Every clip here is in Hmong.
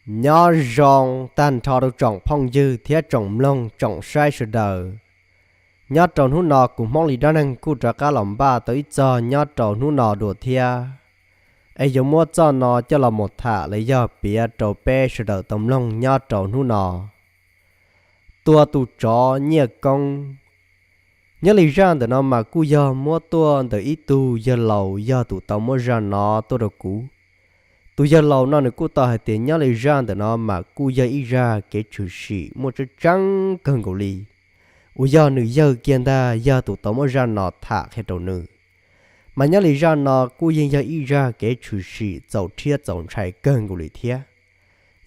Nyob zoo tag nrho rau tsoom phooj ywg thiab tsoom mloog tsoom saib sawv daws. Nyob rau hnub no kuv Hmoob Lis Dab Neeg kuj rov qab los npaj tau ib txog nyob rau hnub no dua thiab, es yuav muab txoj no coj los mus tham los yog piav rau peb sawv daws tau mloog nyob rau hnub no. Tua tus tsov Nyiaj Koob. Nyob li zaj ntawm no mas kuj yog muab tuaj ntawm ib tug yawg laus yog tus tau muab zaj no tuaj rau kuv. Tus yawg laus no nws kuj tau hais tias nyob li zaj ntawm no mas kuj yog ib zaj kev tshwm sim muaj tseeb tseeb kawg nkaus li, uas yog nws yawg kiag ntag yog tus tau muab zaj no tham qhia rau nws. Mas nyob li zaj no kuj yeej yog ib zaj kev tshwm sim txaus rhiab txaus ntshai kawg nkaus li thiab.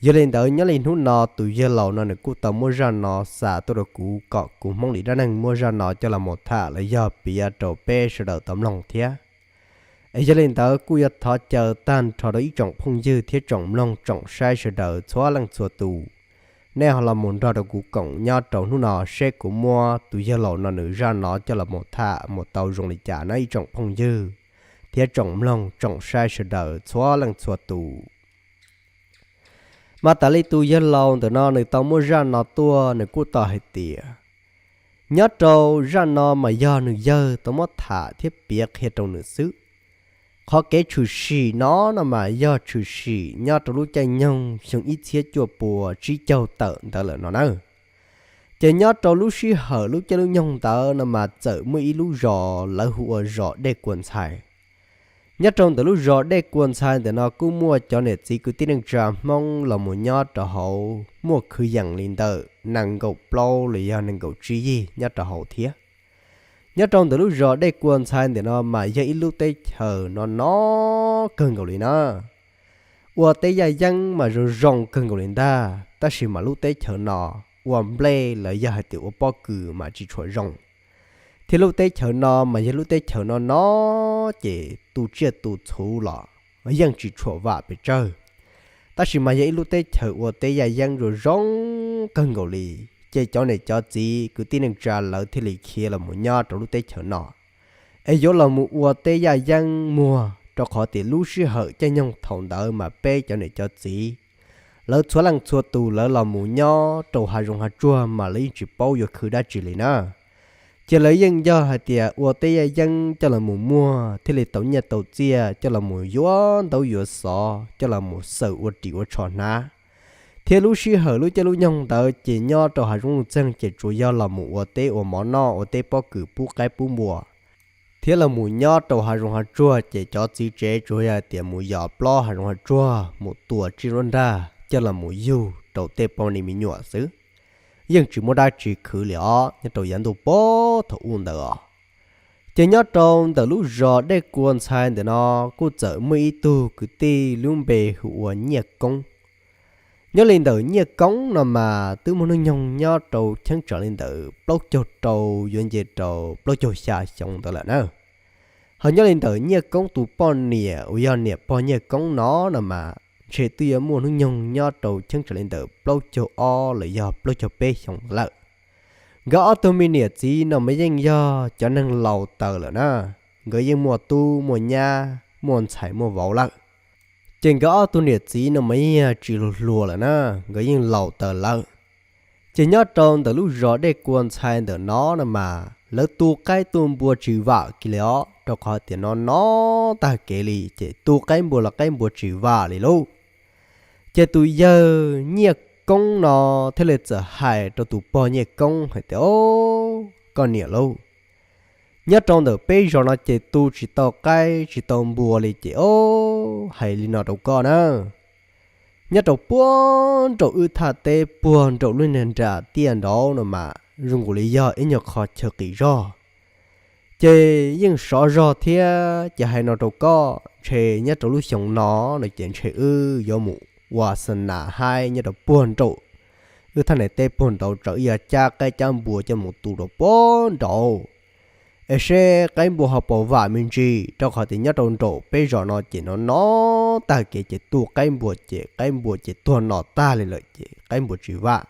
Yog li ntawd nyob li hnub no tus yawg laus no nws kuj tau muab zaj no xa tuaj rau kuv kom kuv Hmoob Lis Dab Neeg muab zaj no coj los mus tham los yog piav rau peb sawv daws tau mloog thiab. Es yog li ntawd kuj yuav thov caw tag nrho rau ib tsoom phooj ywg thiab tsoom mloog tsoom saib sawv daws txhua leej txhua tus, nej ho los mus nrog rau kuv koom nyob rau hnub no seb kuv muab tus yawg laus no nws zaj no coj los mus tham mus tau zoo li cas na ib tsoom phooj ywg thiab tsoom mloog tsoom saib sawv daws txhua leej txhua tus. Mas tas li tus yawg laus ntawm no nws tau muab zaj no tuaj nws kuj tau hais tias, nyob rau zaj no mas yog nws yawg tau muab tham thiab piav qhia rau nws xwb. Qhov kev tshwm sim no no mas yog tshwm sim nyob rau lub caij nyoog xyoo ib txhiab cuaj pua tsib caug tawm ntawd lawm no na. Ces nyob rau lub sij hawm lub caij lub nyoog ntawd no mas txawm muaj ib lub zos lawv hu ua zos Dej Kua Ntxhais. Nyob rau ntawm lub zos Dej Kua Ntxhais ntawm no kuj muaj cov niam txiv kwv tij neej tsa Hmoob los mus nyob rau hauv muaj kwv yees li ntawm nees nkaum plaub los yog nees nkaum tsib yig nyob rau hauv thiab. Nyob rau ntawm lub zos Dej Kua Ntxhais ntawm no mas yog ib lub teb chaws no no kawg nkaus li na. Ua teb yaj yeeb mas zoo zoo kawg nkaus li ntag, tab sis mas lub teb chaws no ua nplej los yog hais tias ua pob kws mas tsis tshua zoo. Thiab lub teb chaws no mas yog lub teb chaws no no ces tu tsiaj tu txhuv los yeej tsis tshua vam pes tsawg. Tab sis mas yog ib lub teb chaws ua teb yaj yeeb zoo zoo kawg nkaus li, ces cov niam cov txiv kwv tij neej tsa lawv thiaj li khiav los mus nyob rau lub teb chaws no, es yuav los mus ua teb yaj yeeb muag, rau qhov tias lub sij hawm caij nyoog thaum ntawd mas peb cov niam cov txiv lawv txhua leej txhua tus lawv los mus nyob rau hav zoov hav tsuag mas lawv yeej tsis paub yuav khwv dab tsi li na. Ces lawv yeej yog hais tias ua teb yaj yeeb coj los mus muag thiaj li tau nyiaj tau txiaj coj los mus yuav ntaub yuav xov coj los mus xaws ua ris ua tsho hnav. Thiab lub sij hawm lub caij lub nyoog ntawd ces nyob rau hav zoov nuj txeeg ces tsuas yog los mus ua teb ua mov noj, ua teb pob kws pub qaib pub npua, thiab los mus nyob rau hav zoov hav tsuag ces cov txiv tsev tsuas yog hais tias mus yos plob hav zoov hav tsuag mus tua tsiaj nruab nrag coj los mus yug rau tej poj niam me nyuam xwb. Yeej tsis muaj dab tsi khwv li os nyob rau yav ntuj puag thaum ub ntawd os. Ces nyob rau ntawm lub zos Dej Kua Ntxhais ntawm no kuj txawm muaj ib tug kwv tij lub npe hu ua Nyiaj Koob. Nyob li ntawm Nyiaj Koob no mas twb muaj hnub nyoog nyob rau cheeb tsam li ntawm plaub caug rau yuav nce rau plaub caug xya xyoo ntawd lawm na. Ho nyob li ntawm Nyiaj Koob tus poj niam uas yog niam pog Nyiaj Koob no no mas ntshe twb yuav muaj hnub nyoog nyob rau cheeb tsam li ntawm plaub caug ob los yog plaub caug peb xyoo ntawd lawm. Nkawd ob tug me niam txiv no mas yeej yog cov neeg laus taws lawm na, nkawd yeej muaj tub muaj nyab muaj ntxhais muaj vauv lawm. Ces nkawd ob tug niam txiv no mas yeej yog tsis hluas hluas lawm na, nkawd yeej laus taws lawm. Ces nyob rau ntawm lub zos Dej Kua Ntxhais ntawm no no mas lawv tu qaib tu npua tsis vam kiag li os, rau qhov tias no no tag kev li ces tu qaib npua los qaib npua tsis vam li lauj. Ces tus yawg Nyiaj Koob no thiaj li txawm hais rau tus pog Nyiaj Koob hais tias, o, koj niam lauj, nyob rau ntawm peb zos no ces tu tsis tau qaib tsis tau npua li ces o, hais li no rau koj na, nyob rau puag nraum wb thaj teb puag nraum lub niag nram tiaj nraud no mas zoo nkaus li yog ib nyuag qho chaw qis zog, ces yeej sov zog thiab. Ces hais no rau koj, ntshe nyob rau lub xyoo no no ces ntshe wb yuav mus ua xa nas haib nyob rau puag nraum wb thaj niag teb puag nraud, tsam wb yuav cab qaib cab npua coj mus tu rau puag nraud, es seb qaib npua ho puas vam me ntsis, rau qhov tias nyob rau nraum peb zos no ces no no tag kev ces tu qaib npua ces qaib npua ces tuag no tag li lawm ces qaib npua tsis vam.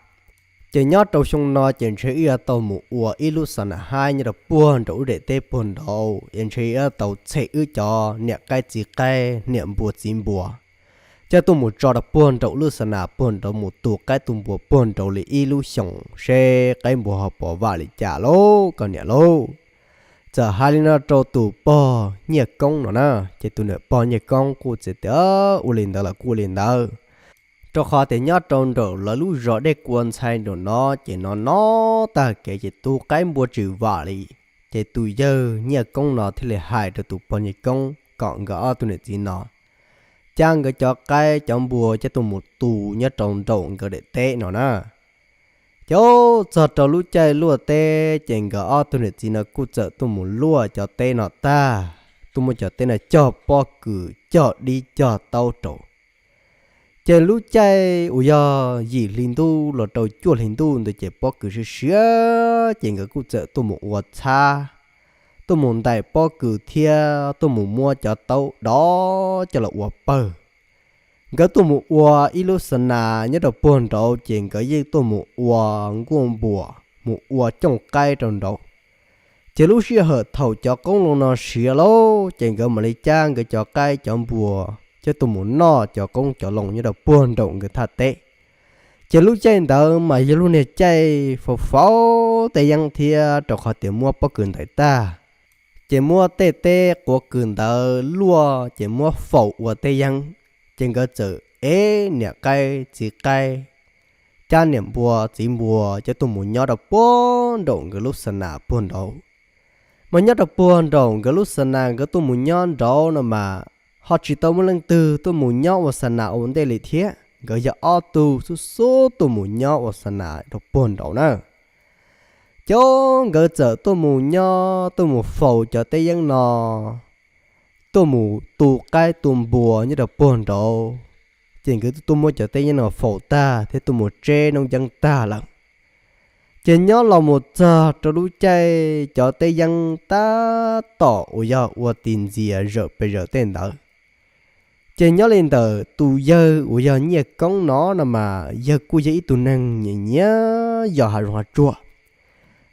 Ces nyob rau xyoo no ces ntshe wb yuav tau mus ua ib lub xa nas haib nyob rau puag nraum wb daim teb puag nraud, es ntshe yuav tau tshem wb cov niam qaib txiv qaib niam npua txiv npua, coj tuaj mus tso rau puag nraum lub xa nas puag nraud mus tu qaib tu npua puag nraud li ib lub xyoos seb qaib npua ho puas vam li cas lauj koj niam lauj. Txawm hais li no rau tus pog Nyiaj Koob no na, ces tus niam pog Nyiaj Koob kuj txawm tias ua li ntawd los kuj ua li ntawd, rau qhov tias nyob rau nraum lawv lub zos Dej Kua Ntxhais nraum no ces no no tag kev ces tu qaib npua tsis vam li. Ces tus yawg Nyiaj Koob no thiaj li hais rau tus pog Nyiaj Koob kom nkawd ob tug niam txiv no cab nkawd cov qaib cov npua coj tuaj mus tu nyob rau nraum nkawd daim teb no na. Ces txog rau lub caij luaj teb ces nkawd ob tug niam txiv no kuj txawm tuaj mus luaj cov teb no tag, tuaj muab cov teb no cog pob kws cog dib cog taub rau. Ces lub caij uas yog yim hli ntuj los rau cuaj hli ntuj ntawd ces pob kws siav siav ces nkawd kuj txawm tuaj mus ua txhab, tuaj mus ntais pob kws thiab tuaj mus muab cov taub dov coj los ua pawg. Nkawd tuaj mus ua ib lub xa nas nyob rau puag nraud ces nkawd yeej tuaj mus ua nkuaj npuas mus ua cooj qaib rau nraud. Ces lub sij hawm thaum cov qoob loo no siav lauj ces nkawd mam li cab nkawd cov qaib cov npua coj tuaj mus noj cov qoob cov loo nyob rau puag nraum nkawd thaj teb. Ces lub caij ntawd mas yog lub niag caij faus faus tej yeeb thiab rau qhov tias muab pob kws ntais tag, ces muab tej teb quav kws ntawd luaj ces muab faus ua tej yeeb. Ces nkawd txawm ev niam qaib txiv qaib, cab niam npua txiv npua coj tuaj mus nyob rau puag nraum nkawd lub xa nas puag nraud. Mas nyob rau puag nraum nkawd lub xa nas nkawd tuaj mus nyob nraud no mas ho tsis tau muaj leej twg tuaj mus nyob ua xa nas ua ntej li thiab, nkawd yog ob tug xub xub tuaj mus nyob ua xa nas rau puag nraud na. Ces nkawd txawm tuaj mus nyob tuaj mus faus cov teb yeeb no, tuaj mus tu qaib tu npua nyob rau puag nraud. Ces nkawd tuaj muab cov teb yeeb no faus tag thiab tuaj mus tseb noob yeeb tag lawm. Ces nyob los mus txog rau lub caij cov teb yeeb tab tom uas yog ua tis ntxias zawm pes zawm tej ntawd. Ces nyob li ntawm tus yawg uas yog Nyiaj Koob no no mas yawg kuj yog ib tug neeg nyiam nyiam yos hav zoov hav tsuag.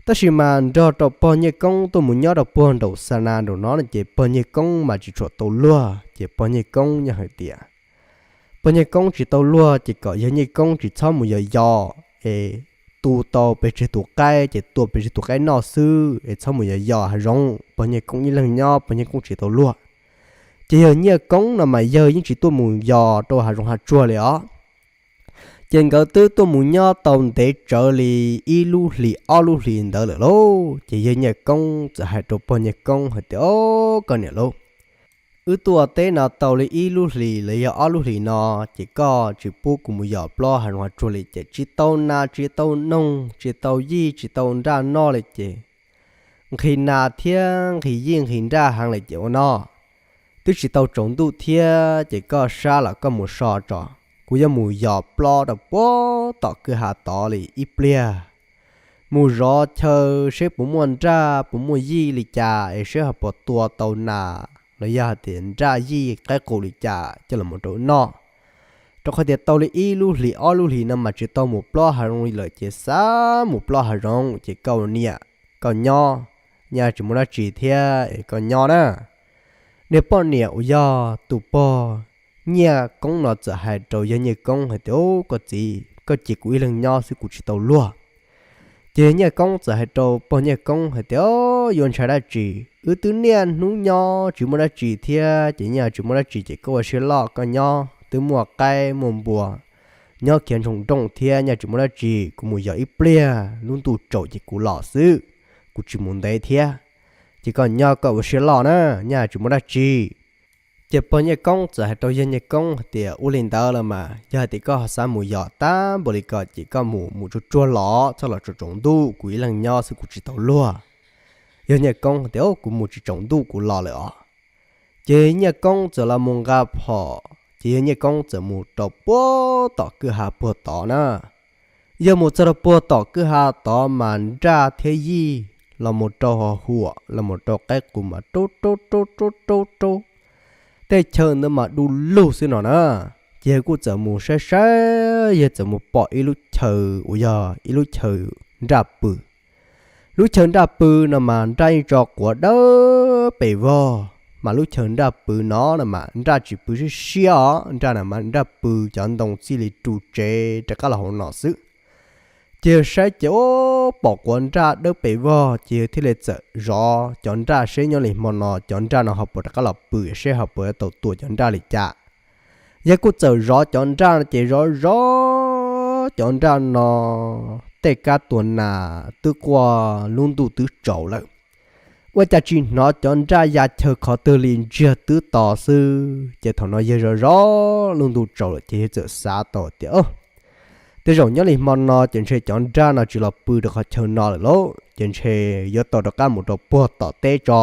Tab sis mas nrog rau pog Nyiaj Koob tuaj mus nyob rau puag nraum xa nas nraum no no ces pog Nyiaj Koob mas tsis tshua tau luag, ces pog Nyiaj Koob yeej hais tias, pog Nyiaj Koob tsis tau luag ces kom yawg Nyiaj Koob tsis txhob mus yos yos es tu tau pes tsawg tus qaib ces tua pes tsawg tus qaib noj xwb es txhob mus yos yos hav zoov, pog Nyiaj Koob ib leeg nyob pog Nyiaj Koob tsis tau luag. Ces yawg Nyiaj Koob no mas yawg yeej tsis tuaj mus yos rau hav zoov hav tsuag li os. Ces nkawd twb tuaj mus nyob tau ntev tsawv li ib lub hlis ob lub hlis ntawd lawm lauj. Ces yawg Nyiaj Koob txawm hais rau pog Nyiaj Koob hais tias, o, koj niam lauj, wb tuaj teb no tau li ib lub hlis los yog ob lub hlis no ces koj tsis pub kuv mus yos plob hav zoov hav tsuag li ces tsis tau nas tsis tau noog tsis tau yij tsis tau nraj noj li ces nqhis nas thiab nqhis yij nqhis nraj heev li ces ua no, twb tsis tau tsaus ntuj thiab ces koj sab los koj mus so tso, kuv yuav mus yos plob rau puag tom kwj ha tod li ib pliag, mus zov chaw seb puas muaj nraj puas muaj yij li cas es seb ho puas tua tau nas los yog hais tias nraj yij qaib qus li cas coj los rau noj. Rau qhov tias tau li ib lub hlis ob lub hlis no mas tsis tau mus plob hav zoov li lawm ces xav mus plob hav zoov ces koj ua niam koj nyob, nyaj tsis muaj dab tsi thiab es koj nyob na. Niag poj niam uas yog tus pog Nyiaj Koob no txawm hais rau yawg Nyiaj Koob hais tias, o, koj txiv, koj cia kuv ib leeg nyob xwb kuv tsis tau luag. Ces yawg Nyiaj Koob txawm hais rau pog Nyiaj Koob hais tias, o, yuav ntshai dab tsi, wb twb niaj hnub nyob tsis muaj dab tsi thiab ces nyaj tsis muaj dab tsi ces koj ua siab loj koj nyob, twb muaj qaib muaj npua, nyob khiav ntsoog nrooj thiab nyaj tsis muaj dab tsi, kuv mus yos ib pliag lub ntuj tsaus ces kuv los xwb, kuv tsis mus ntev thiab. Ces koj nyob koj ua siab loj na, nyaj tsis muaj dab tsi. Ces pog Nyiaj Koob txawm hais rau yawg Nyiaj Koob hais tias, ua li ntawd los mas yog hais tias koj ho xav mus yos tag npaum li ko ces koj mus mus tsuag tsuag los txhob los tsaus tsaus ntuj, kuv ib leeg nyob xwb kuv tsis tau luag. Yawg Nyiaj Koob hais tias, o, kuv mus tsis tsaus ntuj kuv los lawm os. Ces Nyiaj Koob txawm los mus nqa phom ces yawg Nyiaj Koob txawm mus rau puag tom kwj ha puag tod na. Yawg mus txog rau puag tom kwj ha tod mas nraj thiab yij los mus rau ho huam los mus rau qaib qus mas raub raub raub raub raub raub, tej chaw ntawd mas du lug xwb no na. Ces yawg kuj txawm mus saib saib, yawg txawm mus pom ib lub chaw uas yog ib lub chaw nraj pw. Lub chaw nraj pw no mas nraj yeej tso quav dawb pes vog, mas lub chaw nraj pw no na mas nraj tsis pw siab siab os, nraj na mas nraj pw cov ntoo txij li ru tsev rov qab los hauv no xwb. Ces yawg saib ces ub pom quav nraj dawb pes vog ces yawg thiaj li txawm zov cov nraj seb nyob li hmo no cov nraj no ho puas rov qab los pw seb ho puas tau tua cov nraj li cas. Yawg kuj txawm zov cov nraj no ces zov zov cov nraj no tej kab tua nas twb quaj lub ntuj twb tsaus lawm. Ua cas tsis hnov cov nraj ya chaw qhov twg li, ntsiag twb to xwb. Ces thaum no yawg zov zov lub ntuj tsaus lawm ces yawg txawm xav tau tias, Tej zaum nyob li hmo no ces ntshe cov nraj no tsis los pw rau qhov chaw no lawm lauj, ces ntshe yuav tau rov qab mus rau puag tom teb tso,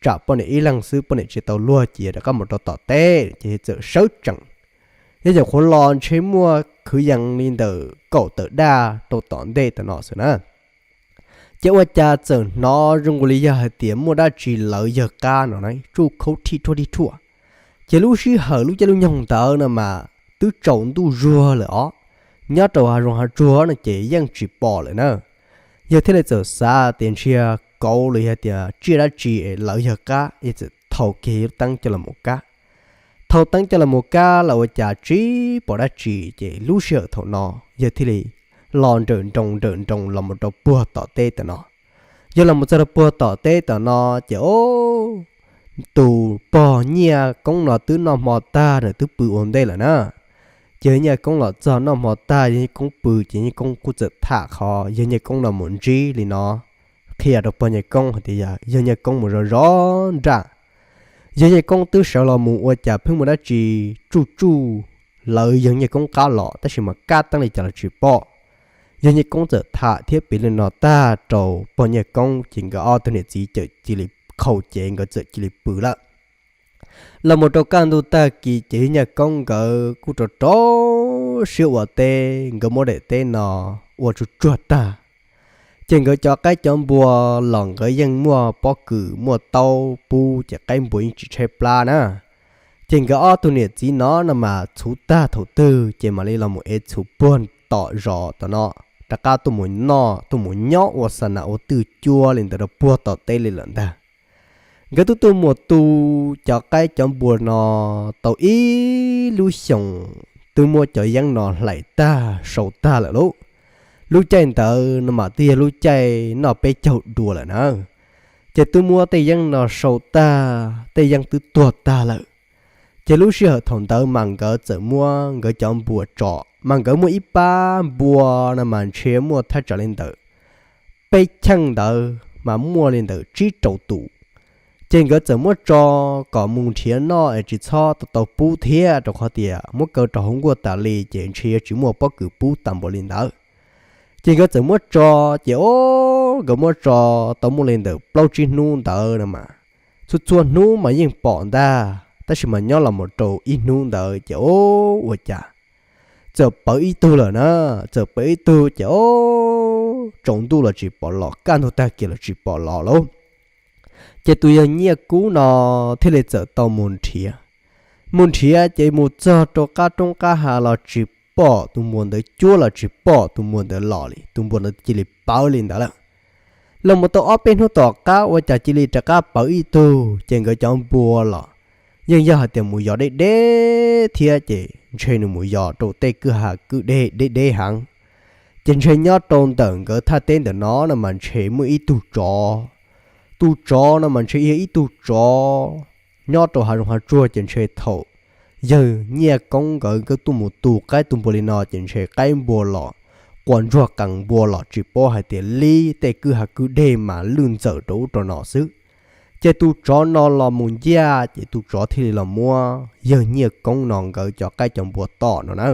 tsam poj niam ib leeg xwb poj niam tsis tau luag ces rov qab mus rau tom teb. Ces yawg txawm sawv tsees. Yawg nyuam qhuav los ntshe muaj kwv yees li ntawm kaum tawm daj rau tom ntej tam no xwb na. Ces ua cas txawm hnov zoo nkaus li yog hais tias muaj dab tsi lawv yawg qab no na, tsuj khaub thij rhuaj thij rhuaj. Ces lub sij hawm lub caij lub nyoog ntawd no mas twb tsaus ntuj zuag lawm os, nyob rau hav zoov hav tsuag no ces yeej tsis pom lawm na. Yawg thiaj li txawm xav tias ntshe kauv los yog tias tsiaj dab tsi es lawv yawg qab, yawg txawm thau kiag lub teeb coj los mus kab. Thau teeb coj los mus kab los ua cas tsis pom dab tsi, ces lub sij hawm thaum no yawg thiaj li los nrawm nroos nrawm nroos los mus rau puag tom teb tam no. Yawg los mus txog rau puag tom teb tam no ces o, tus pog Nyiaj Koob no twb noj hmo tag nws twb pw ua ntej lawm na. Ces yawg Nyiaj Koob los txog noj hmo tag yawg Nyiaj Koob pw ces Nyiaj Koob kuj txawm tham qhov yawg Nyiaj Koob no mus ntsib li no, qhia rau pog Nyiaj Koob hais tias yawg Nyiaj Koob mus zov zov nraj, yawg Nyiaj Koob twb sawv los mus ua cas pheej muaj dab tsi tsuj tsuj lawv yawg Nyiaj Koob qab los tab sis mas kab teeb li cas los tsis pom. Yawg Nyiaj Koob txawm tham thiab piav li no tag rau pog Nyiaj Koob ces nkawd ob tug niam txiv txawm cia li qhau cev nkawd txawm cia li pw lawm. Los mus rau kaj ntug tag kis ces yawg Nyiaj Koob nkawd kuj rau rau siab ua teb, nkawd muab daim teb no ua tsuag tsuag tag. Ces nkawd cov qaib cov npua los nkawd yeej muaj pob kws muaj taub pub ces qaib npua yeej tsis tshaib plab na. Ces nkawd ob tug niam txiv no no mas txhuv tag thaum twg ces mam li los mus ev txhuv puag tom zos tom no, rov qab tuaj mus noj tuaj mus nyob ua xa nas ua twj cuab li ntawd rau puag tom teb li lawm ntag. Nkawd twb tuaj mus tu cov qaib cov npua no tau ib lub xyoos, twb muab cov yeeb no hlais tag sau tag lawm lauj. Lub caij ntawd no mas twb yog lub caij noj peb caug dua lawm na. Ces twb muab tej yeeb no sau tag, tej yeeb twb tuag tag lawm. Ces lub sij hawm thaum ntawd mas nkawd txawm muab nkawd cov npua tso, mas nkawd muaj ib pab npua no mas ntshe muaj thaj tsam li ntawm peb cheej ntawd mas muaj li ntawm tsib rau tus. Ces nkawd txawm muab tso kom mus nrhiav noj es tsis txhob tau tau pub thiab, rau qhov tias muab kaw rau hauv nkuaj tas li ces ntshe yuav tsis muaj pob kws pub tas npaum li ntawd. Ces nkawd txawm muab tso, ces o, nkawd muab tso tau muaj li ntawm plaub tsib hnub ntawd no mas, txhua txhua hnub mas yeej pom ntag, tab sis mas nyob los mus rau ib hnub ntawd ces o, ua cas txawm pawv ib tug lawm na. Txawm pawv ib tug ces o, tsaus ntuj los tsis pom los, kaj ntug tag kis los tsis pom los lauj. Ces tus yawg Nyiaj Koob no thiaj li txawm tau mus nrhiav. Mus nrhiav ces mus txog rau qab roob qab hav los tsis pom tus npua ntawd cuab, los tsis pom tus npua ntawd los li, tus npua ntawd cia li pawv li ntawd lawm. Los mus tau ob peb hnub tom qab ua cas cia li rov qab pawv ib tug, ces nkawd cov npua los yeej yog hais tias mus yos deb deb thiab ces ntshe nws mus yos rau tej kwj ha kwj deg deb deb heev. Ces ntshe nyob rau ntawm nkawd thaj teb ntawm no no mas ntshe muaj ib tug tsov. Tus tsov no mas ntshe yog ib tug tsov nyob rau hav zoov hav tsuag, ces ntshe thaum yawg Nyiaj Koob nkawd nkawd tuaj mus tu qaib tu npua li no ces ntshe qaib npua los, quas ntsuag qees npua los tsis paub hais tias lib tej kwj ha kwj deg mas lwj ntxawm rau ub rau no xwb. Ces tus tsov no los mus ncaj ces tus tsov thiaj li los muab yawg Nyiaj Koob no nkawd cov qaib cov npua tom no na.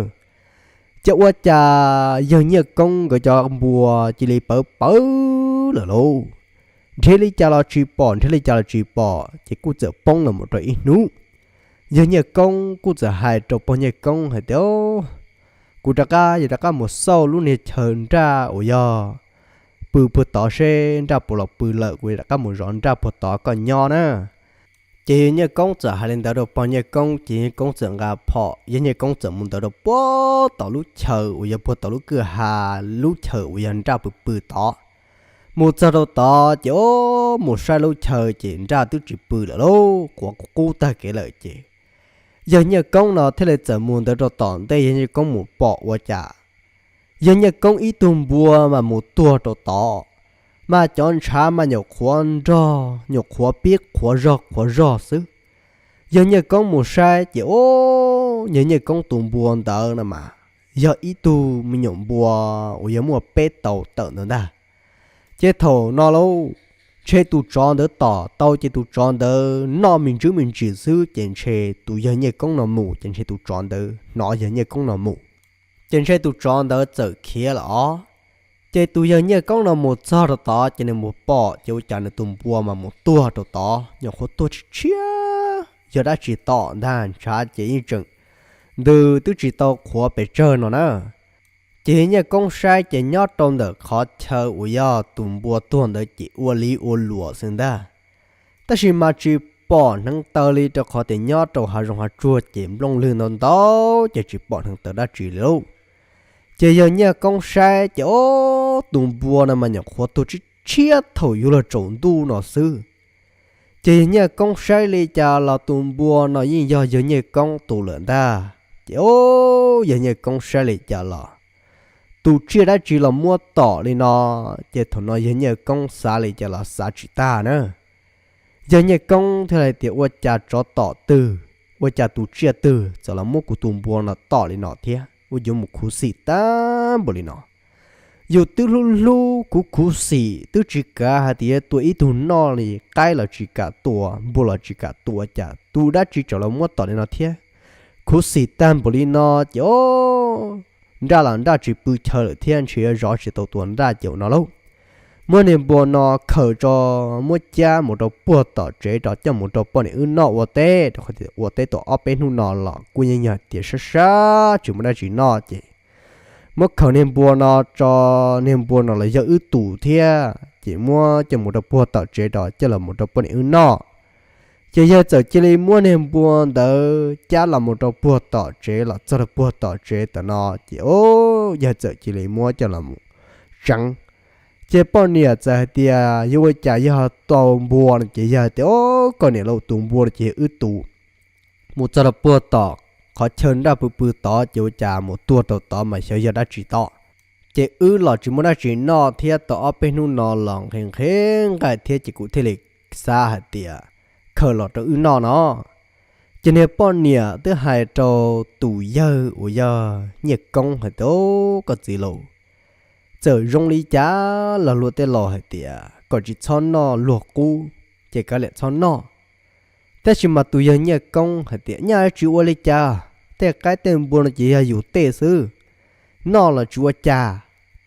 Ces ua cas yawg Nyiaj Koob nkawd cov npua cia li pawv pawv lawm lauj. Nrhiav li cas los tsis pom, nrhiav li cas los tsis pom, ces kuj txawm poob los mus rau ib hnub. Yawg Nyiaj Koob kuj txawm hais rau pog Nyiaj Koob hais tias, Kuv rov qab, yog rov qab mus xauj lub niag chaw nraj uas yog pw puag tod seb nraj puas los pw lawm, kuv rov qab mus zov nraj puag tod koj nyob na. Ces yawg Nyiaj Koob txawm hais li ntawd rau pog Nyiaj Koob, ces Nyiaj Koob txawm nqa phom, yawg Nyiaj Koob txawm mus ntawd rau puag tom lub chaw uas yog puag tom lub kwj ha, lub chaw uas yog nraj pw pw tod. Mus txog rau tod ces ub, mus saib lub chaw ces nraj twb tsis pw lawm lauj, qhuav qub tag kev lawm ces yawg Nyiaj Koob no thiaj li txawm mus ntawd rau tom ntej yawg Nyiaj Koob mus pom ua cas yawg Nyiaj Koob ib tug npua mas mus tuag rau tod, mas cov ntshav mas nyuam qhuav nrog nyuam qhuav pib qhuav zog qhuav zog xwb. Yawg Nyiaj Koob mus saib ces ub, yawg Nyiaj Koob tus npua ntawd no mas yog ib tug me nyuam npua uas yog muaj peb tau tawm ntawd ntag. Ces thaum no lauj, ntshe tus tsov ntawd tom tau ces tus tsov ntawd noj me ntsis me ntsis xwb ces ntshe tus yawg Nyiaj Koob no mus ces ntshe tus tsov ntawd hnov yawg Nyiaj Koob no mus, ces ntshe tus tsov ntawd txawm khiav lawm os. Ces tus yawg Nyiaj Koob no mus txog rau tod ces nws mus pom ces ua cas nws tus npua mas mus tuag rau tod, nyuam qhuav tuag tshiab tshiab, yog dab tsi tom ntag, ntshav ces yeej tseem ntws twb tsis tau qhuav pes tsawg no na. Ces yawg Nyiaj Koob saib ces nyob rau ntawm qhov chaw uas yog tus npua tuag ntawd ces ua li ua luam xwb ntag. Tab sis mas tsis pom hneev taw li rau qhov tias nyob rau hav zoov hav tsuag ces nplooj lwg ntau ntau ces tsis pom hneev taw dab tsi li lauj. Ces yawg Nyiaj Koob saib ces ub, tus npua no mas nyuam qhuav tuag tshiab tshiab thaum yuav luag tsaus ntuj no xwb. Ces yawg Nyiaj Koob saib li cas los tus npua no yeej yog yawg Nyiaj Koob tus lawm ntag. Ces ub, yawg Nyiaj Koob saib li cas los tus tsiaj dab tsi los muab tom li no. Ces thaum no yawg Nyiaj Koob xav li cas los xav tsis tag na. Yawg Nyiaj Koob thiaj hais tias ua cas tsov tom twg, ua cas tus tsiaj twg txawm los muab kuv tus npua no tom li no thiab, ua yuav mus khuv xim tag npaum li no. Yus twb hlub hlub khuv khuv xim twb tsis kav hais tias yuav tua ib tug noj li, qaib los tsis kam tua, npua los tsis kam tua, cas tus dab tsi txawm los muab tom li no thiab. Khuv xim tag npaum li no ces ub, nraj los nraj tsis pw chaw lawm thiab ntshe yuav zov tsis tau tus nraj ces ua no lauj. Muab niag npua no khaws tso, muab cab mus rau puag tom tsev rau coj mus rau poj niam wb noj ua teb, rau qhov tias ua teb tau ob peb hnub no los kuj yeej yog tias sab sab tsis muaj dab tsi noj ces muab khaws niag npua no tso, niag npua no los yog wb tus thiab ces muab coj mus rau puag tom tsev rau coj los mus rau poj niam wb noj. Ces yawg txawm cia li muab niag npua ntawd cab los mus rau puag tom tsev, los txog rau puag tom tsev tam no ces ub, yawg txawm cia li muab coj los mus tseev. Ces poj niam txawm hais tias yuav ua cas yog tau npua no ces yawg tias ub, koj niam lauj, tus npua no ces yog wb tus. Mus txog rau puag tom qhov chaw nraj pw pw tod ces ua cas mus tuag rau tod mas xyov yog dab tsi tom. Ces wb los tsis muaj dab tsi noj thiab tau ob peb hnub no los nqhis nqhis nqaij thiab ces kuv thiaj li xav hais tias khaws los rau wb noj no. Ces niag poj niam twb hais rau tus yawg uas yog Nyiaj Koob hais tias, koj txiv lauj, txawm zoo li cas los luag tej laus hais tias kom tsis txhob noj luag qub, ces kav liam txhob noj. Tab sis mas tus yawg Nyiaj Koob hais tias nyaj tsis ua li cas, tej qaib tej npua no ces yog yus tej xwb, noj los tsis ua cas,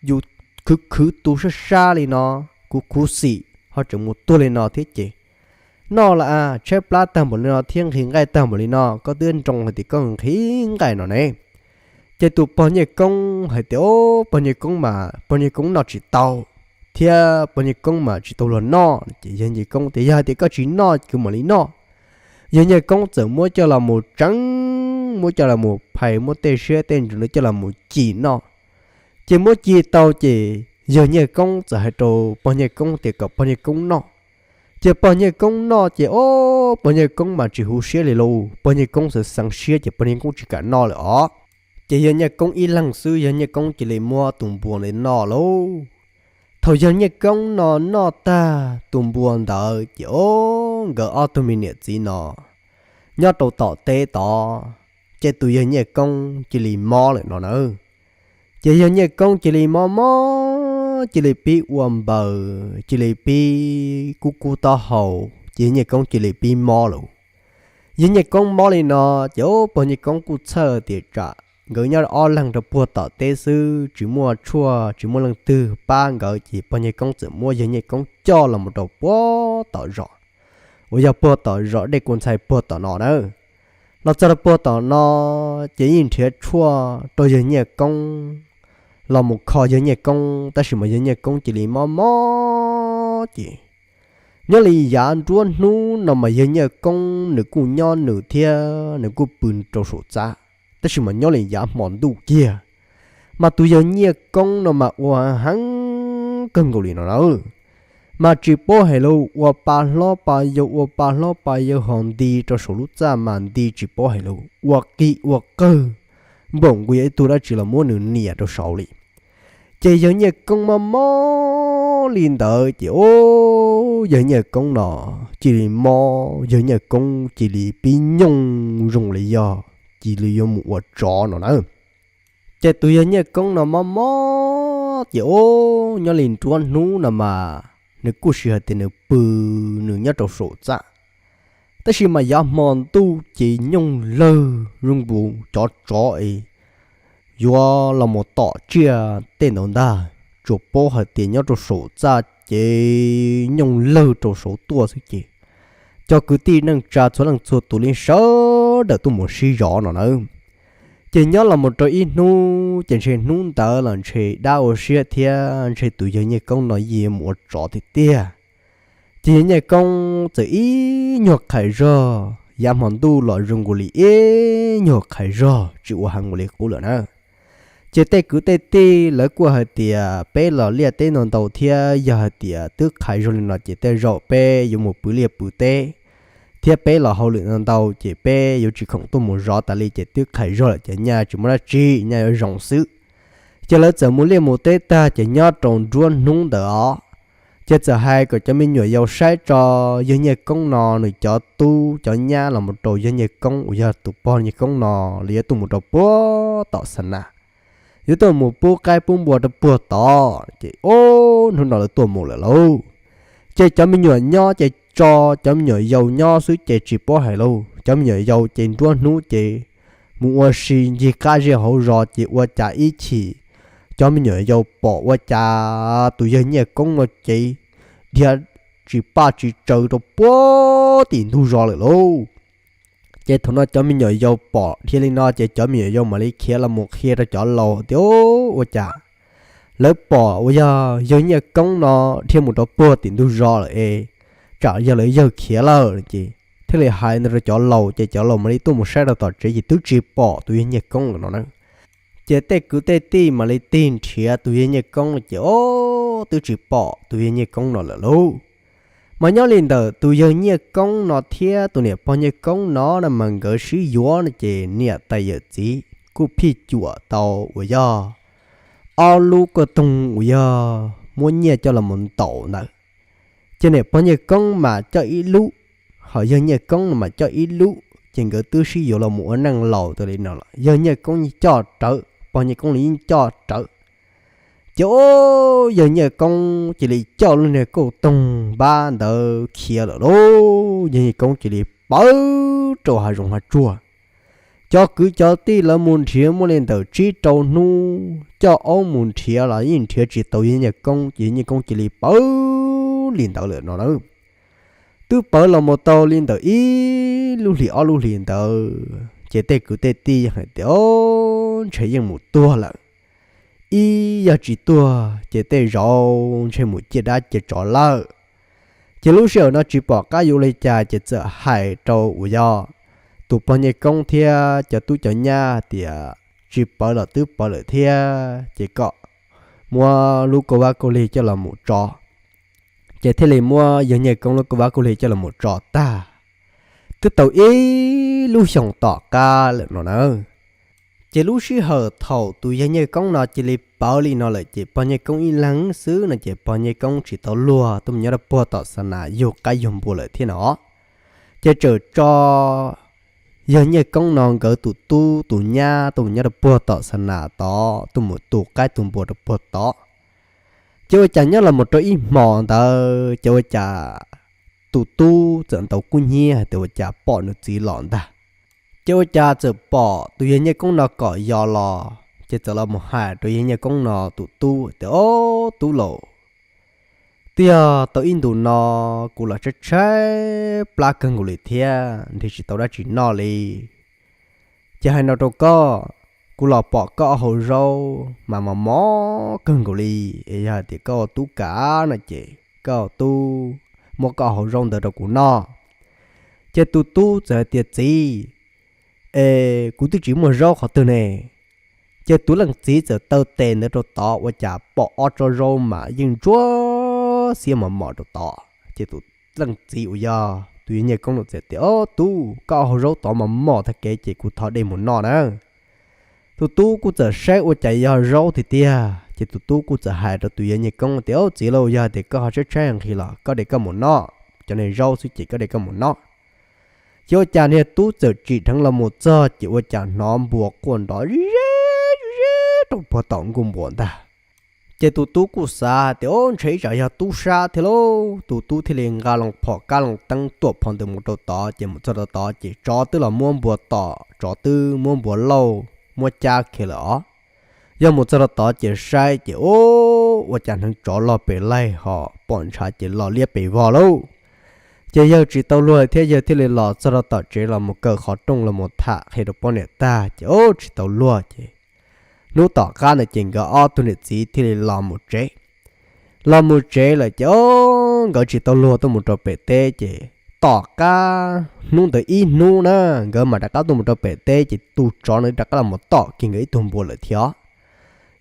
yus khwv khwv tu sab sab li no, khuv khuv xim ho tseem mus tuag li no thiab ces noj los a, tshaib plab tag npaum li no thiab nqhis nqaij tag npaum li no, koj twb nroo hais tias koj nqhis nqaij no ne. Ces tus pog Nyiaj Koob hais tias, o, pog Nyiaj Koob mas pog Nyiaj Koob noj tsis tau, thiab pog Nyiaj Koob mas tsis tau luag noj. Ces yawg Nyiaj Koob tias yog hais tias koj tsis noj ces kuv mam li noj. Yawg Nyiaj Koob txawm muab coj los mus tseev, muab coj los mus phais, muab tej siab tej ntsws coj los mus ci noj. Ces muab ci tau ces yawg Nyiaj Koob txawm hais rau pog Nyiaj Koob tias kom pog Nyiaj Koob noj. Ces pog Nyiaj Koob noj ces, o, pog Nyiaj Koob mas tsis huv siab li lauj, pog Nyiaj Koob xav xeev siab ces pog Nyiaj Koob tsis kam noj lawm os. Ces yawg Nyiaj Koob ib leeg xwb, yawg Nyiaj Koob cia li muab tus npua ntawd noj lauj. Thaum yawg Nyiaj Koob no noj tag tus npua ntawd ces, o, nkawd ob tug me niam txiv no nyob rau tom teb tod, ces tus yawg Nyiaj Koob cia li mob lawm no na. Ces yawg Nyiaj Koob cia li mob mob, cia li pib ua npaws, cia li pib kub kub taub hau, ces yawg Nyiaj Koob cia li pib mob lawm. Yawg Nyiaj Koob mob li no ces, o, pog Nyiaj Koob kuj txhawj tias tsam nkawd nyob ob leeg rau puag tom teb xwb, tsis muaj tshuaj, tsis muaj leej twg pab nkawd, ces pog Nyiaj Koob txawm muab yawg Nyiaj Koob coj los mus rau puag tom zos, uas yog puag tom zos Dej Kua Ntxhais puag tom no na. Los txog rau puag tom no, ces yeej nrhiav tshuaj rau yawg Nyiaj Koob los mus kho yawg Nyiaj Koob, tab sis mas yawg Nyiaj Koob cia li mob mob ces nyob li yav nruab hnub no mas yawg Nyiaj Koob nws kuj nyob nws thiab nws kuj pw rau saum txaj, tab sis mas nyob li yav hmo ntuj kiag mas tus yawg Nyiaj Koob no mas ua heev kawg nkaus li no na. mas tsis paub hais lus, ua pa hlob pa yau, ua pa hlob pa yau ho nti rau saum lub txaj mas nti tsis paub hais lus, ua qig ua qawg, npaum nkaus yog ib tug dab tsi los muab nws nias rau saud li. Ces yawg Nyiaj Koob mob mob li ntawd ces, o, yawg Nyiaj Koob no cia li mob, yawg Nyiaj Koob cia li pib nyooj zoo li yog cia li yuav mus ua tsov no na. Ces tus yawg Nyiaj Koob no mob mob ces, o, nyob li nruab hnub no mas nws kuj sis hais tias nws pw nws nyob rau saum txaj, tab sis mas yav hmo ntuj ces nyooj lawg zoo nkaus cov tsov es yuav los mus tom tsiaj tej ntawd ntag, tsuas paub hais tias nyob rau saum txaj ces nyooj lawg rau saud tuaj xwb ces cov kwv tij neej tsa txhua leej txhua tus li sawv daws tuaj mus sib zov no na. Ces nyob los mus rau ib hnub ces ntshe hnub ntawd los ntshe dab ua siab thiab ntshe tus yawg Nyiaj Koob no yeej mus ua tsov tiag tiag. Ces yawg Nyiaj Koob txawm ib nyuag qhais zog, yav hmo ntuj los zoo nkaus li ib nyuag qhais zog tsis ua heev nkaus li qub lawm na. Ces tej kwv tej tij lawv kuj hais tias peb los liaj teb ntau ntau thiab yog hais tias twb qhais zog li no ces tej zaum peb yuav mus pw liaj pw teb thiab peb los hauj lwm ntau ntau ces peb yuav tsis khoom tuaj mus zov tas li ces twb qhais zog lawm ces nyaj tsis muaj dab tsi, nyaj yuav zoo xwb. Ces lawv txawm mus liaj mus teb tag ces nyob rau nruab hnub ntawd os, ces txawm hais kom cov me nyuam yaus saib tso, yawg Nyiaj Koob no nws cov tub cov nyab los mus rau yawg Nyiaj Koob uas yog tus pog Nyiaj Koob no los yuav tuaj mus rau puag tom xa nas, yuav tuaj mus pub qaib pub npua rau puag tod ces, o, hnub no lawv tuaj mus lawm lauj. Ces cov me nyuam nyob ces tso cov me nyuam yaus nyob xwb ces tsis paub hais lauj, cov me nyuam yaus ces nruab hnub ces mus ua si ncig qab zej hauv zos ces ua cas ib chim cov me nyuam yaus pom ua cas tus yawg Nyiaj Koob no ces dhia tsis paj tsis tsaws rau puag tim ntug zos lawm lauj. Ces thaum no cov me nyuam yaus pom dhia li no ces cov me nyuam yaus mam li khiav los mus qhia rau cov laus tias, o, ua cas lawv pom uas yog yawg Nyiaj Koob no dhia mus rau puag tim ntug zos lawm es tsam yog lawv yawg khiav lawm ces thiaj li hais ntawd rau cov laus ces cov laus mam li tuaj mus saib rau tom tsev ces twb tsis pom tus yawg Nyiaj Koob lawm no na. Ces tej kwv tej tij mam li tig nrhiav tus yawg Nyiaj Koob ces, o, twb tsis pom tus yawg Nyiaj Koob no lawm lauj. Mas nyob li ntawm tus yawg Nyiaj Koob no thiab tus niam pog Nyiaj Koob no na mas nkawd sib yuav no ces niam tais yawm txiv kuj phij cuam tau uas yog ob lub kauj toog uas yog muab nyiaj coj los mus ntaus ntawd. Ces niam pog Nyiaj Koob mas coj ib lub, ho yawg Nyiaj Koob no mas coj ib lub ces nkawd twb sib yuav los mus ua neej laus tas li no los yawg Nyiaj Koob yeej coj rawv, pog Nyiaj Koob los yeej coj rawv. Ces, o, yawg Nyiaj Koob cia li coj lub niag kauj toog npab ntawd khiav lawm lauj. Yawg Nyiaj Koob cia li pawv rau hav zoov hav tsuag. Cov kwv cov tij lawv mus nrhiav muaj li ntawm tsib rau hnub, coj aub mus nrhiav los yeej nrhiav tsis tau yawg Nyiaj Koob ces yawg Nyiaj Koob cia li pawv li ntawd lawm no na. Twb pawv los mus tau li ntawm ib lub hlis ob lub hlis ntawd ces tej kwv tej tij yeej hais tias, o, ntshe yeej mus tuag lawm. Ib yog tsis tuag ces tej zaum ntshe mus ciaj dab ciaj tsov lawm. Ces lub sij hawm no tsis pom qab yuav ua li cas ces txawm hais rau uas yog tus pog Nyiaj Koob thiab cov tub cov nyab tias tsis pawv los twb pawv lawm thiab ces kom muab lub kauj vab kauj lig coj los mus tso. Ces thiaj li muab yawg Nyiaj Koob lub kauj vab kauj lig coj los mus tso tag, twb tau ib lub xyoos tom qab lawm no na. Ces lub sij hawm thaum tus yawg Nyiaj Koob no cia li pawv li no lawm ces pog Nyiaj Koob ib leeg xwb no ces pog Nyiaj Koob tsis tau luag tuaj mus nyob rau puag tom xa nas yug qaib yug npua lawm thiab no. Ces txawm tso yawg Nyiaj Koob no nkawd tus tub tus nyab tuaj mus nyob rau puag tom xa nas tod tuaj mus tu qaib tu npua rau puag tod. Ces ua cas nyob los mus rau ib hmo ntawd ces ua cas tus tub txawm ntaus kub hnyiab hais tias ua cas pom nws txiv los ntag. Ces ua cas txawm pom tus yawg Nyiaj Koob no kom yos los ces txawm los mus hais rau yawg Nyiaj Koob no tus tub tias, o, tub laus, twb yog tau ib ntus no kuv los tshaib tshaib plab kawg nkaus li thiab nrhiav tsis tau dab tsi noj li. Ces hais no rau koj, kuv los pom koj ob hauv zaub mas mos mos kawg nkaus li, es yog hais tias koj ua tub kam no ces koj ua tub muab koj ob hauv zaub ntawd rau kuv noj. Ces tus tub txawm hais tias, txiv, es kuv twb tsis muaj zaub qhov twg ne. Ces tus leej txiv txawm taw tes ntawd rau tod ua cas pom ob tsob zaub mas yeej ntsuab xiab mos mos rau tod. Ces tus leej txiv uas yog tus yawg Nyiaj Koob no txawm tias, Ob tub, koj hau zaub tod mos mos tag kev ces kuv thov dej mus noj na. Tus tub kuj txawm saib ua cas yog zaub tiag tiag, ces tus tub kuj txawm hais rau tus yawg Nyiaj Koob tias, Ob txiv lauj, yog tias koj ho tshaib tshaib nqhis los koj de koj mus noj, cov niag zaub xwb ces koj de koj mus noj. Ces ua cas niag tub txawm tsim dheev los mus txog ces ua cas hnov npua quaj nrov zeb zeb rau puag tom nkuaj npua ntag. Ces tus tub kuj xav hais tias, Ob, ntshe ib tsam yog tub sab thiab lauj. Tus tub thiaj li nqa loo phom kab loo teeb tuam phov ntawd mus rau tod, ces mus txog rau tod ces tsov twb los muab npua tom, tsov twb muab npua lauj muab cab khiav lawm os. Yawg mus txog rau tod ces saib ces, Ub, ua cas hneev tsov loj pes laig ho pom ntshav ces loj liab pes vog lauj. Ces yawg tsis tau luag thiab yawg thiaj li los txog rau tom tsev los mus kaw qhov rooj los mus tham qhia rau poj niam tag ces, Ub, tsis tau luag ces hnub tom qab ntawd ces nkawd ob tug niam txiv thiaj li los mus tsev. Los mus tsev lawm ces, Ub, nkawd tsis tau luag tuaj mus rau pem teb ces tom qab hnub ntawd ib hnub na, nkawd mam rov qab tuaj mus rau pem teb ces tus tsov ntawd rov qab los mus tom kiag nkawd ib tug npua lawm thiab.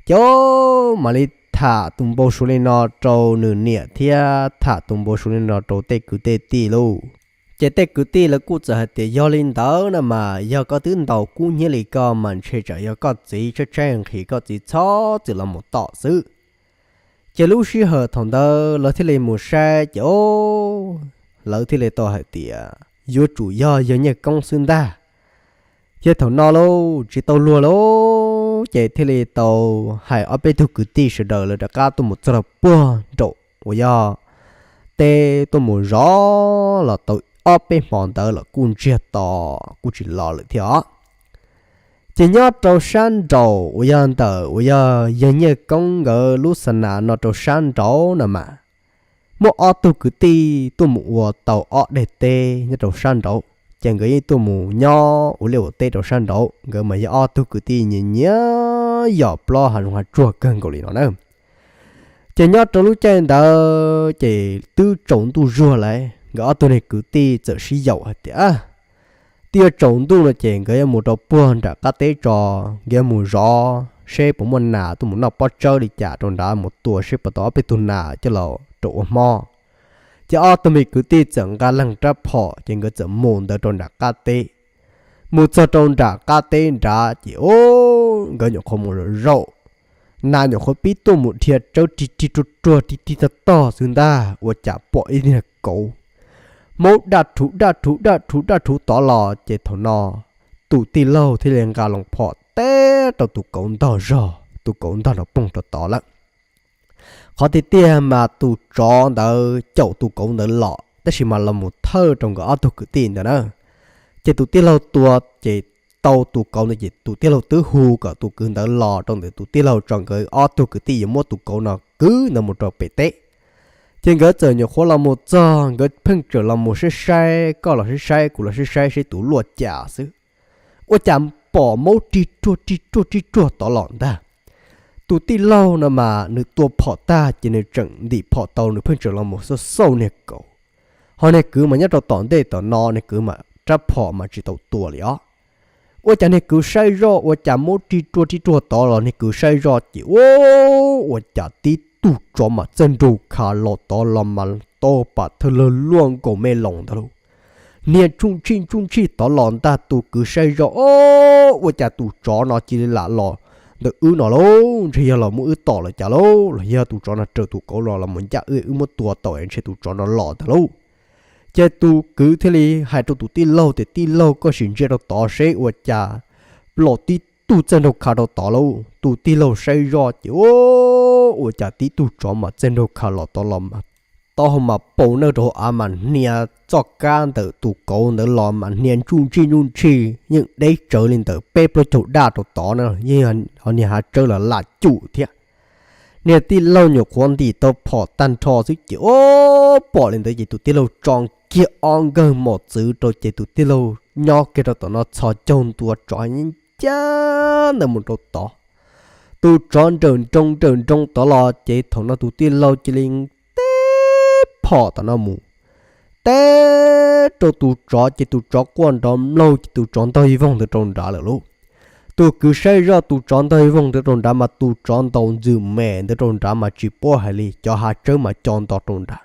Ces, Ub, mam li tham tus npau suav li no rau nws niam thiab tham tus npau suav li no rau tej kwv tej tij lauj. Ces tej kwv tij lawv kuj txawm hais tias, Yog li ntawd no mas yog koj twb ntaus kub hnyiab li koj mas ntshe tsam yog koj txiv tshaib tshaib nqhis koj txiv txhob txwm los mus tom xwb. Ces lub sij hawm thaum ntawd lawv thiaj li mus saib ces, Ub, lawv thiaj li tau hais tias, Yuav tsum yog yawg Nyiaj Koob xwb ntag. Ces thaum no lauj, tsis tau luag lauj, ces thiaj li tau hais ob peb tug kwv tij sawv daws lawv rov qab tuaj mus txog rau puag nraum uas yog teb tuaj mus zov los tau ob peb hmo ntawd los kuj ntsiag to kuj tsis los lawm thiab os. Ces nyob rau sab nraum uas yog ntawm uas yog yawg Nyiaj Koob nkawd lub xa nas no rau sab nraud no mas, muaj ob tug kwv tij tuaj mus ua tau ob daim teb nyob rau sab nraud, ces nkawd yeej tuaj mus nyob ua liaj ua teb rau sab nraud, nkawd mas yog ob tug kwv tij nyias nyias yos plob hav zoov hav tsuag kawg nkaus li no na. Ces nyob rau lub caij ntawd ces twb tsaus ntuj zuag lawm, nkawd ob tug niag kwv tij txawm sib yaum hais tias, Twb yuav tsaus ntuj no ces nkawd yuav mus rau puag nram qab teb tso, nkawd yuav mus zov seb puas muaj nas tuaj mus noj pob tsawb li cas rau nrad, mus tua seb puas tau ob peb tug nas coj los rau ua hmo. Ces ob tug me kwv tij txawm nqa leeg rab phom ces nkawd txawm mus ntawd rau nram qab teb. Mus txog rau nram qab teb nrad ces, o, nkawd nyuam qhuav mus zaum zaum, nas nyuam qhuav pib tuaj mus dhia tsawb rig rig ruag ruag rig rig tog tog xwb ntag, ua cas pom ib niag kauv maub daj rhuv daj rhuv daj rhuv daj rhuv tod los. Ces thaum no tus tij laug thiaj li nqa loo phom teb rau tus kauv ntog zog, tus kauv ntog nrov poog rau tod lawm. Qhov tiag tiag mas tus tsov ntawd caum tus kauv ntawd los, tab sis mas los mus thawj rau nkawd ob tug kwv tij ntawd na. Ces tus tij laug tua ces tau tus kauv ntawd ces tus tij laug twb hu kom tus kwv ntawd los rau ntawm tus tij laug tso, nkawd ob tug kwv tij yuav muab tus kauv no kwv ntawd mus rau pem teb. Ces nkawd txawm nyuam qhuav los mus txog, nkawd pheej tseem los mus saib saib, koj los saib saib, kuv los saib saib, saib tus luaj cas xwb. Ua cas pom maub rig ruag rig ruag rig ruag tod los ntag. Tus tij laug no mas nws tua phom tag ces nws tseem ntim phom tau, nws pheej tseem los mus xauj xauj niag kauv. Ho niag kwv mas nyob rau tom ntej tom no, niag kwv mas rab phom mas tsis tau tua li os. Ua cas niag kwv saib zoj ua cas maub rig ruag rig ruag tod los, niag kwv saib zoj ces, o, ua cas tib tug tsov mas txawj nraug kha los tod los mas tau pam thawj lawg luaj nkaus me loos ntag lauj. Niag ntsuj ntshij ntsuj ntshij tod los ntag, tus kwv saib zoj, o, ua cas tus tsov no cia li lam los ntawm wb no lauj, ntshe yog los muab wb tom los cas lauj, los yog tus tsov no raws tus kauv los los mus ncaj wb, wb muab tua tau es ntshe tus tsov no los ntag lauj. Ces tus kwv thiaj li hais rau tus tij laug tias, Tij laug, koj sim ntsia rau tod seb ua cas los tib tug txawj nraug kha rau tod lauj. Tus tij laug saib zoj ces, o, ua cas tib tug tsov mas txawj nraug kha los tod los mas, taub hau mas paus nawj rau hauv av mas hnia txoj kab ntawm tus kauv ntawd los mas hnia ntsuj ntshij ntsuj ntshij, yeej deb tsawv li ntawm peb plaub caug daj rau tod na, yeej ho niag hav tsawb los lam cum thiab. Niag tij laug nyuam qhuav ntim tau phom tag nrho xwb ces, o, pom li ntawd ces tus tij laug tso kiag ob nkawg mos txwv rau ces tus tij laug nyob kiag rau tom no txhos caug ntua tsov ncaj ntawd mus rau tod. Tus tsov nrawm nroo nrawm nroo tod los ces thaum no tus tij laug cia li teb phom tom no mus, teb rau tus tsov ces tus tsov quaj nrov mlaug ces tus tsov ntog ib voog ntawd rau nrad lawm lauj. Tus kwv saib zoj tus tsov ntog voog ntawd rau nrad mas tus tsov ntaus ntxwm mem ntawd rau nrad mas tsis paub hais li, cov hav tsawb mas co nto rau nrad.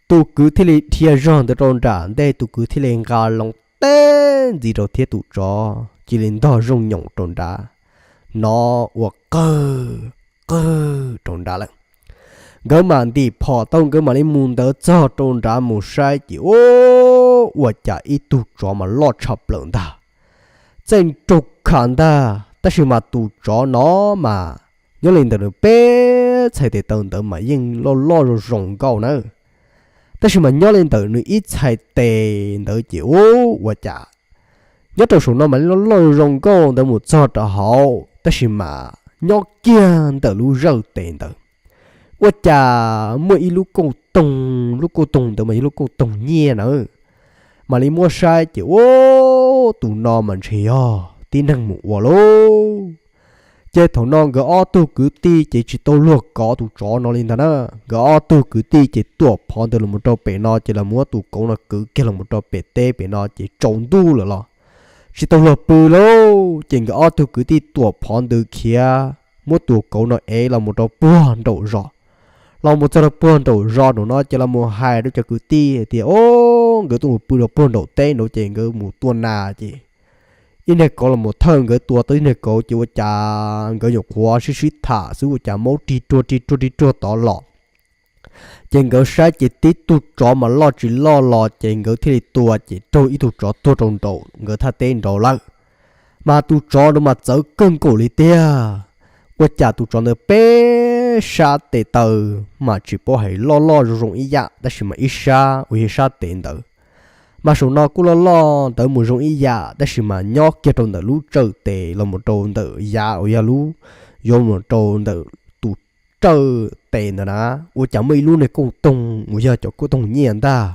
Tus kwv thiaj li dhia zog ntawd rau nram ntej, tus kwv thiaj li nqa loo teb ntxiv rau thiab tus tsov cia li ntog zooj nyoos rau nrad, hnov ua qawg qawg rau nrad lawm. Nkawd mam ntim phom tau, nkawd mam li mus ntawd txog rau nrad mus saib ces ua cas ib tug tsov mas loj tshaj plaws ntag, txaij nraug khav ntag. Tab sis mas tus tsov no mas nyob li ntawm nws peb txhais tes taw ntawd mas yeej loj loj zoo zoo nkauj na. Tab sis mas nyob li ntawm nws ib txhais tes ntawd ces ua cas nyob rau saum no mas loj loj zoo nkauj ntawd mus txog rau hauv, tab sis mas nyob kiag ntawm lub zawj tes ntawd ua cas muaj ib lub kauj toog, lub kauj toog ntawd mas yog lub kauj toog nyiaj na. Mam li muab saib ces ua tus no mas ntshe yog tib neeg mus ua lauj. Ces thaum no nkawd ob tug kwv tij ces tsis tau luag kov tus tsov no li ntag na. Nkawd ob tug kwv tij ces tuam phov ntawd los rau pem no ces los muab tus kauv no kwv kiag los rau pem teb pem no ces tsaus ntuj lawm los tsis tau luag pw lauj. Ces nkawd ob tug kwv tij tuam phov ntawd khiav muab tus kauv no ev los mus rau puag nraum zos. Los mus txog rau puag nraum zos nraum no ces los mus hais rau cov kwv tij hais tias o, nkawd tuaj mus pw rau puag nraum teb nraud ces nkawd mus tua nas ces ib niag kauv los mus thawj nkawd, tua tau ib niag kauv ces ua cas nkawd nyuam qhuav sib sib tham xwb ua cas maub rig ruag rig ruag rig ruag tod los. Ces nkawd saib ces tib tug tsov mas loj tsis loj los ces nkawd thiaj li tua ces raug ib tug tsov tuag rau nraum nkawd thaj teb nraud lawm. Mas tus tsov nraud mas txawv kawg nkaus li tiag. Ua cas tus tsov ntawd peb sab tes taw mas tsis paub hais loj loj zoo zoo ib yam, tab sis mas ib sab uas yog sab tes ntawd mas saum no kuj loj loj ntawd mus zoo ib yam, tab sis mas nyob kiag rau ntawm lub tsawj tes los mus rau ntawm yav uas yog lub yuav mus rau ntawm tus tsawj tes ntawd na, ua cas muaj ib lub niag kauj toog uas yog cov kauj toog nyiaj ntag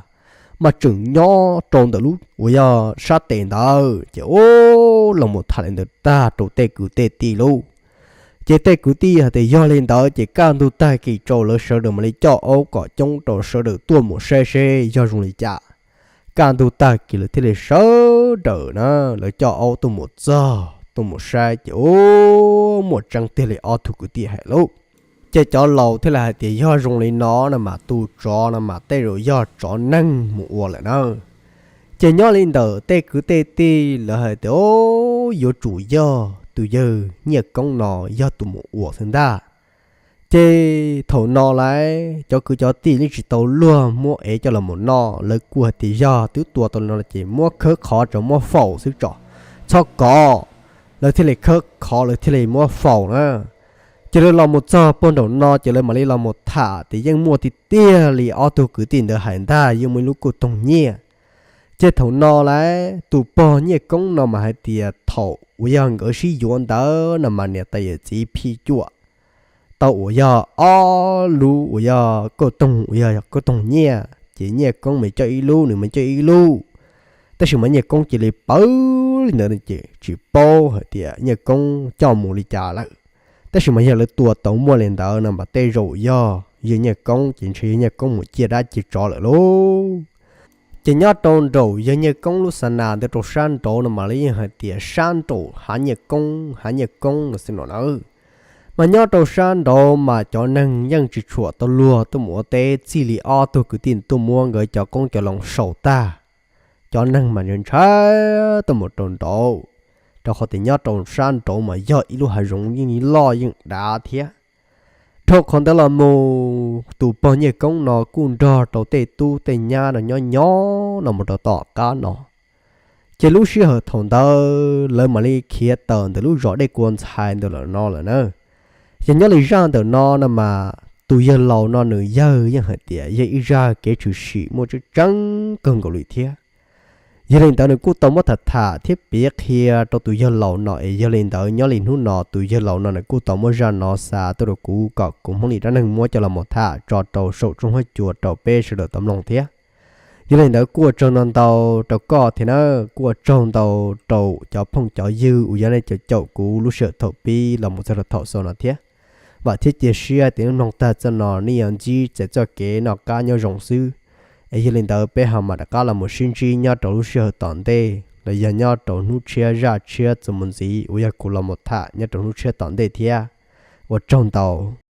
mas tseem nyob rau ntawm lub uas yog sab tes ntawd. Ces o, los mus tham li ntawd tag rau tej kwv tej tij lauj. Ces tej kwv tij hais tias yog li ntawd ces kaj ntug tag kis rau lawv sawv daws mam li coj aub kom coob rau sawv daws tuaj mus saib seb yog zoo li cas. Kaj ntug tag kis lawv thiaj li sawv daws na, lawv coj aub tuaj mus txog tuaj mus saib ces o, muaj tseeb tiag li ob tug kwv tij hais lauj. Ces cov laus thiaj li hais tias yog zoo li no no mas tus tsov no mas tej zaum yog tsov neeg mus ua lawm na. Ces nyob li ntawm tej kwv tej tij lawv hais tias o, yuav tsum yog tus yawg Nyiaj Koob no yog tus mus ua xwb ntag. Ces thaum no lawv cov kwv cov tij yeej tsis tau luag muab ev coj los mus noj, lawv kuj hais tias yog twb tua tau li no ces muab khawb qhov tso muab faus xwb tso, txhob kov. Lawv thiaj li khawb qhov lawv thiaj li muab faus na. Ces lawv los mus txog puag nraum no ces lawv mam li los mus tham tias yeej muaj tiag tiag li ob tug kwv tij ntawd hais ntag, yeej muaj ib lub kauj toog nyiaj. Ces thaum no lawv tus pog Nyiaj Koob no mas hais tias thaum uas yog nkawd sib yuav ntawd no mas niam tais yawm txiv phij cuam tau uas yog ob lub uas yog kauj toog uas yog kauj toog nyiaj, ces Nyiaj Koob mas coj ib lub, nws mas coj ib lub. Tab sis mas Nyiaj Koob cia li pawv li ntawd ces tsis paub hais tias Nyiaj Koob coj mus li cas lawm. Tab sis mas yog lawv tua tau muaj li ntawd no mas tej zaum yog yawg Nyiaj Koob ces ntshe yawg Nyiaj Koob mus ciaj dab ciaj tsov lawm lauj. Ces nyob rau nraum yawg Nyiaj Koob lub xa nas ntawd rau sab nraud no mas lawv yeej hais tias sab nraum Hav Nyiaj Koob, Hav Nyiaj Koob no xwb no na. Mas nyob rau sab nraud mas cov neeg yeej tsis tshua tau luag tuaj mus ua teb, txij li ob tug kwv tij tuaj muab nkawd cov qoob cov loo sau tag, cov neeg mas ntshai ntshai tuaj mus rau nraud, rau qhov tias nyob rau sab nraud mas yog ib lub hav zoov yeej loj yeej dav thiab. Dhau qhov ntawd los mus tus pog Nyiaj Koob no kuj nrog rau tej tub tej nyab no nyob nyob no mus rau tom qab no. Ces lub sij hawm thaum ntawd lawv mam li khiav tawm ntawm lub zos Dej Kua Ntxhais ntawd lawm no lawm na. Yog nyob li zaj ntawm no no mas tus yawg laus no nws yawg yeej hais tias yog ib zaj kev tshwm sim muaj tseeb tseeb kawg nkaus li thiab. Yog li ntawd nws kuj tau muab tham tham thiab piav qhia rau tus yawg laus no es yog li ntawd nyob li hnub no tus yawg laus no nws kuj tau muab zaj no xa tuaj rau kuv kom kuv Hmoob Lis Dab Neeg muab coj los mus tham tso rau saum tshooj huab cua rau peb sawv daws tau mloog thiab. Yog li ntawd kuj ua tsaug ntau ntau rau koj thiab na, kuj ua tsaug ntau rau cov phooj cov ywg uas yog nej caum caum kuv lub sij hawm thaum pib los mus txog rau thaum xaus no thiab. Vam thiab cia siab tias nej mloog tag txoj no nej yuav ntsib txais txoj kev noj qab nyob zoo xwb. Es yog li ntawd peb ho mam rov qab los mus sib ntsib nyob rau lub sij hawm tom ntej. los yog nyob rau hnub tshiab zaj tshiab txuas mus ntxiv uas yog kuv los mus tham nyob rau hnub tshiab tom ntej thiab. Ua tsaug ntau.